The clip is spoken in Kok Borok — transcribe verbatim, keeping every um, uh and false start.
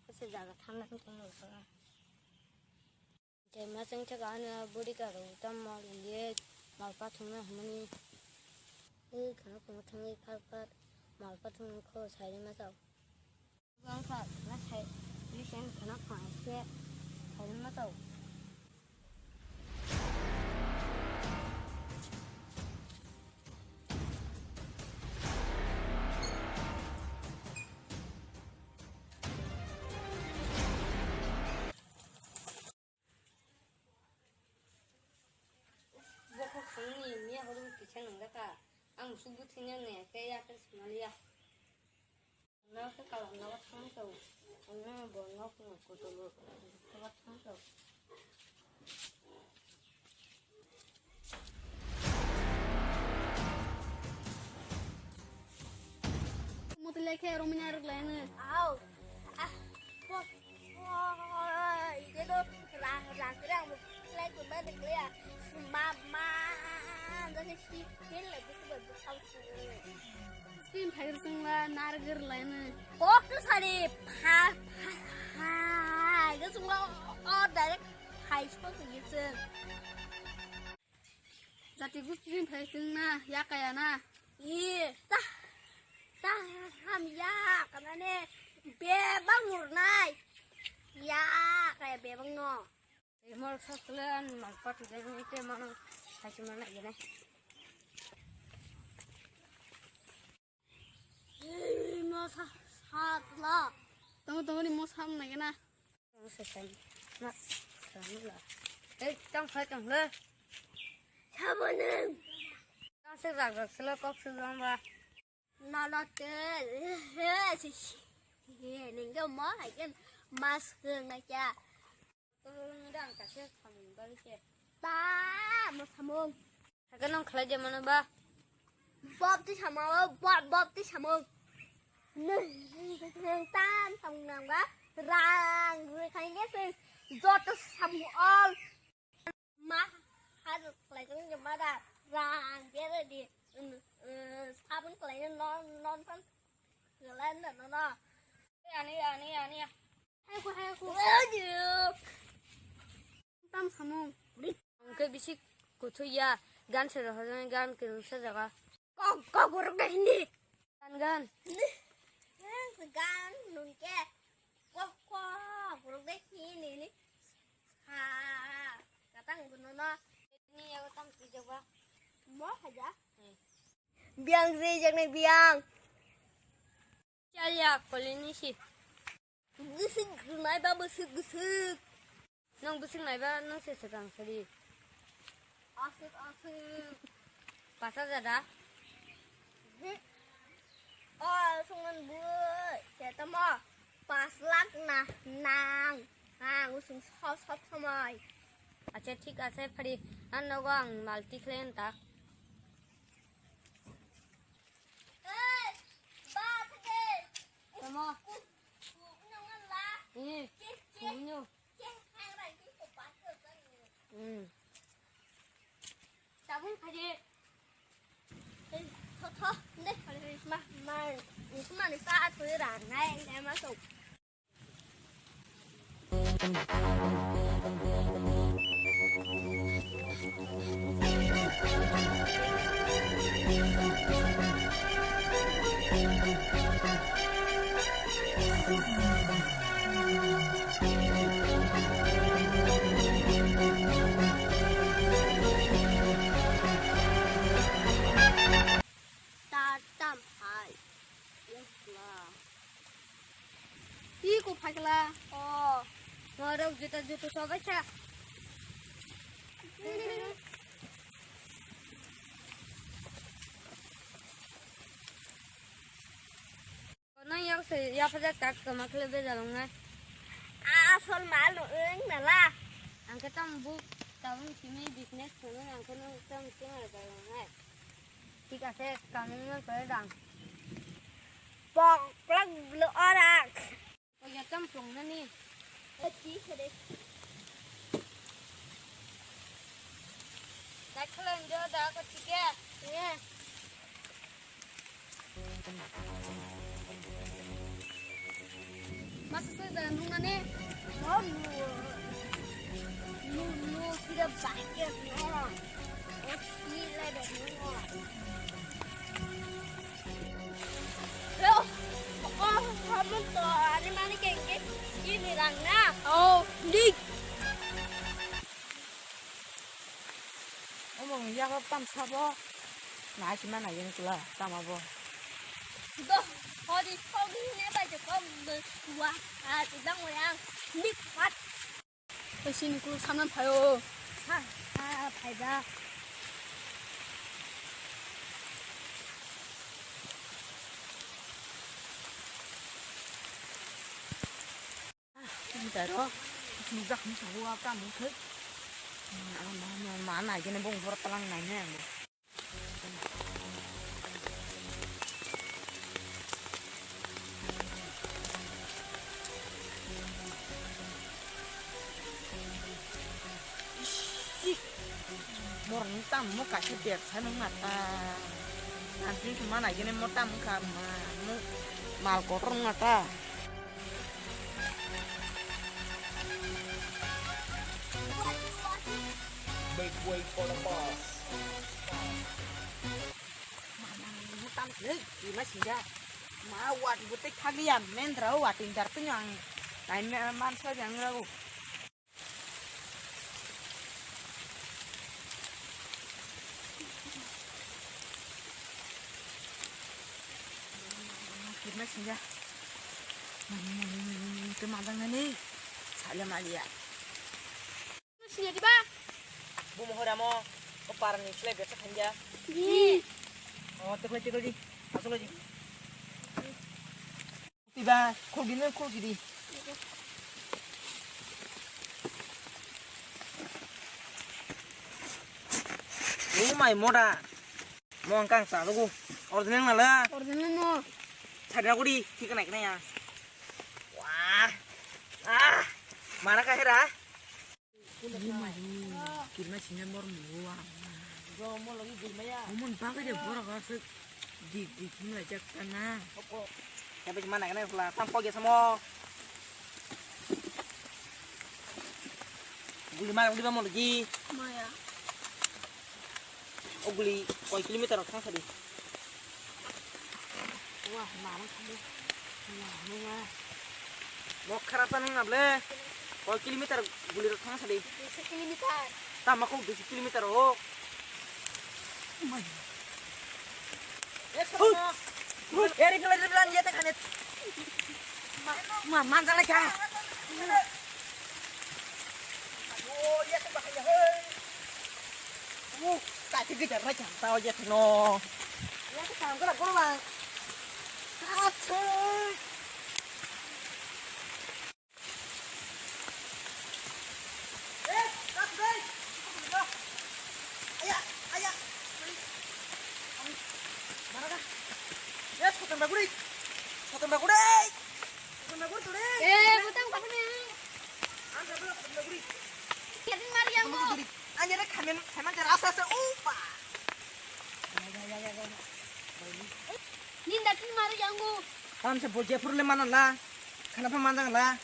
Ese jaga thangna thang thang nang thang. Jemna chwng thaka ano body ka rw tam mal ye mal pathung na hwnmani. Ei khana khungo thangwi phar phar mal pathung kho sairima chao. Bang kha na sai recent khana khang se sairima chao. Bokho khangni miya horo kisa nangjakha. Ang subu thwinani khe yakhe swnaliya. Nok khe kalam nogo thangkhe. Ang bo nok no kotolo nogo thangkhe. Motile khe romina rwglaino. Au. Ah, po, po, ide do rang, rang, rang, lai ko ba de ya. Ma, ma, da si, si, le, bu, bu, bu, au, su. Screen phai rwsung la nar gir laino. Kok to sari, pha, pha, pha, ide sung la, o, direct phai sung ye sung. Jati gusti ring phai chwng na, ya kaya na. Ye, ta, ta, ham ya, kana ne, bebak murnai. Ya, kaya bebak no. Mol sakle an mal patu de ni te mano, hai chuma na gene. Ei, ma sa, sa tla. Tong, tong ni mo sam na gena. Tong se sai. Ma, sa ni la. Ei, tong khai tong le. Sabonen. Tong se rak rak se lo kok se lo ba. Na la te. He, si, si. He, nengke mo hai ken mas ke ngai kya. Tolong dang kase samung bari se. Ta, mo samung. Saka nong khlai de mano ba. Bob ti samung, bob, bob ti samung. Nung, nung tan samung nang ba. Rang, rang khlai ne se. Joto samung all. Ma, har khlai jong je ma da. Rang, bere di. Sabun khlai non, non pan. Khlai non, non. Ani, ani, ani. Hai ko, hai ko. Tam samung. Ang khe bisi kuthuk ya, gan se rohorjak, gan kwrwngsa jaga. Kok, kok, borok de hindi. Gan, gan. Gan nung khe. Kok, kok, borok de hindi ni. Ha, katang gunono. Ni yago tam twijak ba. Mo haja. Biang ri jak nai biang. Chaya kolini si. Gusik nai ba busuk gusuk. Nung busuk nai ba nung se se kang sari. Asuk asuk. Pasa jada. Hmm. Oh, sungan bu. Cetama. Pas lak na nang. Nang usung sop sop samai. Acha thik ase phari. An nogo ang malti khlai ta. Tamo. Ini. Ini. Hmm. Tabung khaji. Tho, tho, ne, ma, ma, ma, ni sa tu ra nai, ne ma so. Tatam hai. Yakla. Iko phakla. Oh. Norok juta juta sobai sa. Nang yak se yapajak tak kama khle bejalong nai. Asol malu eng nala. Angke tam bu tabung simi business khunu angke nang tam kema jalong nai. Thik ase, kamung nang kore dang. Pok plak blo orak. Oya tam pung nani. Ati kore. Nai khala njo da ko thik ya. Ya. Asa sa da nung nane. Oh, no. No, no, kira bakit no. Oh, kira da no. Yo, oh, kamu to ani mani kengke ini rang na. Oh, dik. Omo wng yago tam sabo. Nai sima nai yang kula tama bo. Do, hori kok ni ne bai je kok wa. A ti dang wa yang. Dik pat. Sini kulu sanan phaio. Ha, ha, phaida. Taro, nujak ni sabu apa mungkin? Mana gini bung bor telang nanya. Mor ni tam mo kaisa bersa nung mata. Nasi cuma lagi nih mo tam ka ma mo mal kotor nung mata. Make way for the boss. Mama, mo tam le, ima singa. Ma wat bute khagli ya mendra wat injar tu yang. Nai me man sa yang ragu. Kirna sinja. Mani, mani, mani, mani, ke madang nani. Sale malia. Sini di ba? Bu mohora mo. Ko parang ni sile biasa khanja. Di. Oh, tekle, tekle di. Asal di. Tiba, khulgi nung khulgi di. Oh my moda. Mo ang kang sa lugu. Original na la. Original no. Chadra guri, thik nai kena ya. Wah. Ah. Mana ka hera? Kirma sinja mor muwa. Omo ni bagwi de borok aswk dik dik himlai jak ta na. Khe bai mana gana hula tam pok ya samo. Guli ma guli ba mo lagi. Maya. O guli koi kilometer thang sadi. Wah, marang kali. Wah, wah. Mok khara pa nung able. Koi kilometer guli rok thang sadi. Dui kilometer. Tama kok dui kilometer o. Mai. Eri kala eri kala yete kane. Ma manjala kya. Oh, yete bahaya he. Uh, kaki gejar na janta aja no. Ya, kita angkat aku lah. Asik. Eh, tak deh. Ayah, ayah. Mana dah? Ya, sotong baguri. Sotong baguri. Sotong baguri tuh deh. Eh, butang apa nih? Anda belum sotong baguri. Kiatin mari yang mau. Anya na khamen khaman jara asa asa upa. Ninda tin mari yangu. Tam se bo jepur le manala. Khana pha manjang la.